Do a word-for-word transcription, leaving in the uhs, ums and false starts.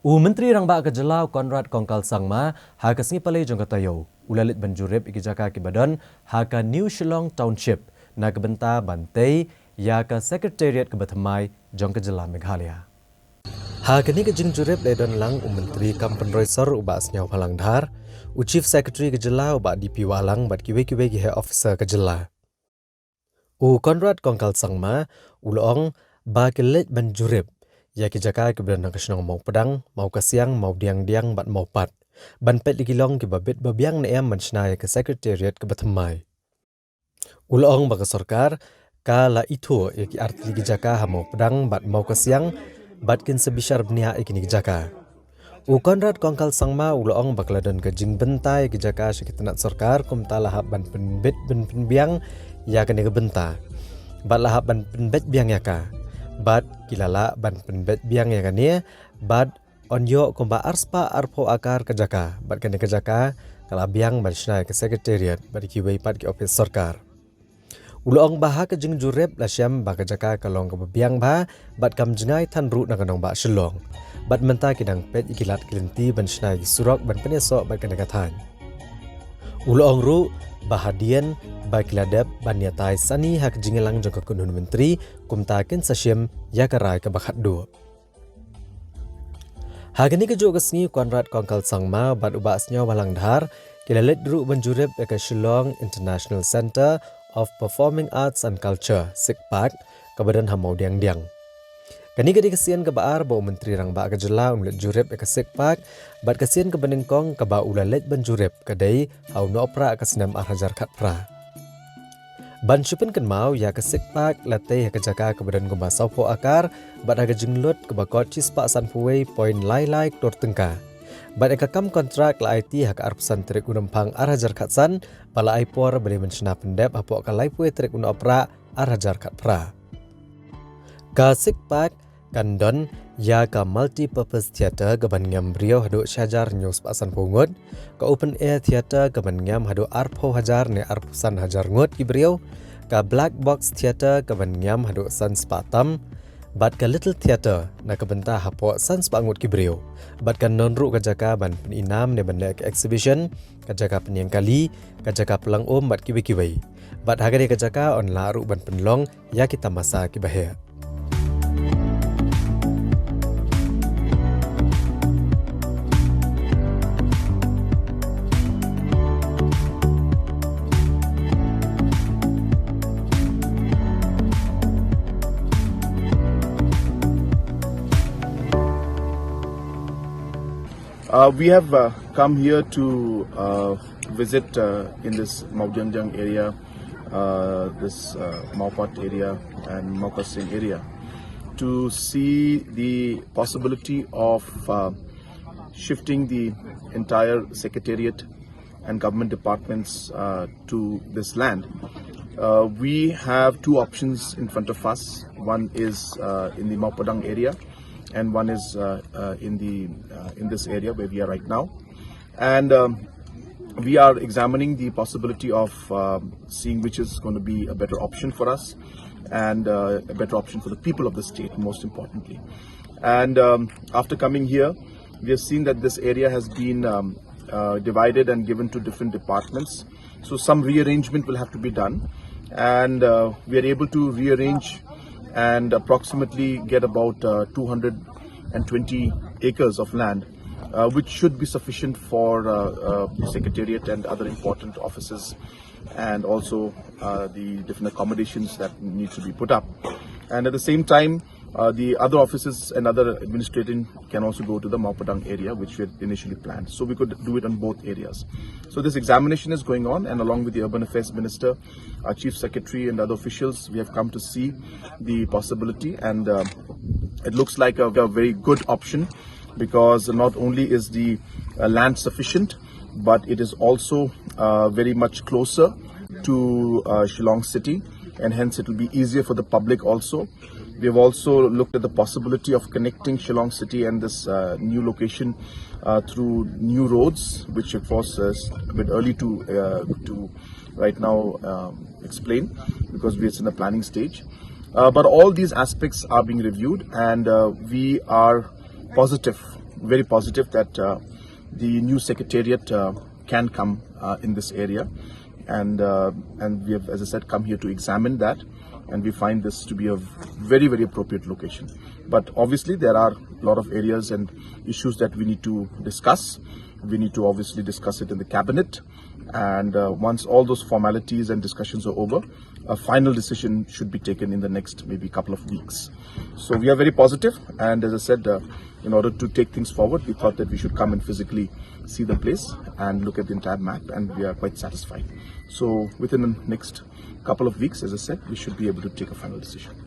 U Myntri Rangbah ka Jylla u Conrad Kongkal Sangma ha ka sngi Palei jong ka taïew u la leit ban jurip ïa ki jaka kiba don ha ka New Shillong Township na ka bynta ban tei ïa ka Secretariat kaba thymmai jong ka Jylla Meghalaya. Ha kane ka jingjurip la don lang u Myntri kam pynroi sor u Bah Sniawbhalang Dhar, u Chief Secretary ka Jylla u Bah D P Wahlang bad kiwei kiwei ki heh officer ka Jylla. U Conrad Kongkal Sangma u la ong ba ki leit ban jurip ïa ki jaka kiba don ha ka shnong Mawpdang, Mawkasiang, Mawdiangdiang bad Mawpat ban peit ïa ki long kiba bit ba biang ne em ban shna ïa ka Secretariat kaba thymmai. U la ong ba ka sorkar ka la ithuh ïa ki artylli ki jaka ha Mawpdang bad Mawkasiang bad kin sa bishar bniah ïa kine ki jaka. U Conrad Kongkal Sangma u la ong ba ka la don ka jingbynta ïa ki jaka sha ki tnat sorkar kumta la hap ban pynbit ban pynbiang ïa kane ka bynta bad la hap ban pynbeit biang ïa ka bad ki la lah ban pynbeit biang ïa kane bad yn ïoh kumba arspah arphew akar ka jaka bad kane ka jaka ka la biang ban shna ïa ka Secretariat bad kiwei pat ki ophis sorkar. U la ong ba ha ka jingjurip la shem ba ka jaka ka long kaba biang bha bad kam jngai than ruh na ka nongbah Shillong. Bad mynta ki dang peit ïa ki lad ki lynti ban shna ïa ki surok ban pynïasoh bad kane ka thaiñ. U la ong ruh ba hadien ba ki la dep ban ïatai sani ha ka jingïalang jong ka kynhun myntri kumta kin sa shim ïa ka rai kaba khatduh. Ha kane ka juh ka sngi u Conrad Kongkal Sangma bad u Bah Sniawbhalang Dhar ki la leit ruh ban jurip ïa ka Shillong International Centre of Performing Arts and Culture, SICPAC, kaba don ha Mawdiangdiang. Kane ka dei ka sien kaba ar ba u Myntri Rangbah ka Jylla un leit jurip ïa ka SICPAC bad ka sien kaba nyngkong kaba u la leit ban jurip ka dei ha u Nohprah ka snem ar hajar khatphra. Ban shu pynkynmaw ïa ka SICPAC la tei ha ka jaka kaba don kumba sawphew akar bad ha ka jinglut kaba kot shispah sanphew wei point lai lai klur tyngka. Bad ïa ka kam kontrak la aiti ha ka arphew san tarik u Rymphang ar hajar khatsan bad la ai por ba dei ban shna pyndep hapoh ka laiphew wei tarik u Nohprah ar hajar khatphra. Ka SICPAC kan don ïa ka multipurpose theatre kaban ngiam briew haduh shi hajar hynñiew spah sanphew ngut, ka open air theatre kaban ngiam haduh arphew hajar ne arphew san hajar ngut ki briew, ka black box theatre kaban ngiam haduh san spah tam, bad ka little theatre na ka bynta hapoh san spah ngut ki briew. Bad kan don ruh ka jaka ban pynïainam ne ban leh ka exhibition, ka jaka pynïeng kali, ka jaka pynlang um bad kiwei kiwei. Bad ha kane ka jaka yn lah ruh ban pynlong ïa ki tamasa kiba heh. Uh, we have uh, come here to uh, visit uh, in this Mawdiangdiang area, uh, this uh, Mawpat area, and Mawkasiang area to see the possibility of uh, shifting the entire secretariat and government departments uh, to this land. Uh, we have two options in front of us. One is uh, in the Mawpadang area, and one is uh, uh, in the uh, in this area where we are right now. And um, we are examining the possibility of um, seeing which is going to be a better option for us and uh, a better option for the people of the state, most importantly. And um, after coming here, we have seen that this area has been um, uh, divided and given to different departments. So some rearrangement will have to be done, and uh, we are able to rearrange and approximately get about uh, two hundred twenty acres of land, uh, which should be sufficient for uh, uh, the secretariat and other important offices, and also uh, the different accommodations that need to be put up. And at the same time, uh, the other offices and other administrating can also go to the Mawpadang area, which we had initially planned. So we could do it on both areas. So this examination is going on, and along with the Urban Affairs Minister, our Chief Secretary, and other officials, we have come to see the possibility, and uh, it looks like a, a very good option because not only is the uh, land sufficient, but it is also uh, very much closer to uh, Shillong city, and hence it will be easier for the public also. We have also looked at the possibility of connecting Shillong city and this uh, new location uh, through new roads, which of course is a bit early to uh, to right now um, explain because we're in the planning stage. Uh, but all these aspects are being reviewed, and uh, we are positive Very positive that uh, the new secretariat uh, can come uh, in this area, and uh, and we have, as I said, come here to examine that, and we find this to be a very, very appropriate location. But obviously, there are a lot of areas and issues that we need to discuss. We need to obviously discuss it in the cabinet, and uh, once all those formalities and discussions are over, a final decision should be taken in the next maybe couple of weeks. So we are very positive, and as I said, uh, in order to take things forward, we thought that we should come and physically see the place and look at the entire map, and we are quite satisfied. So within the next couple of weeks, as I said, we should be able to take a final decision.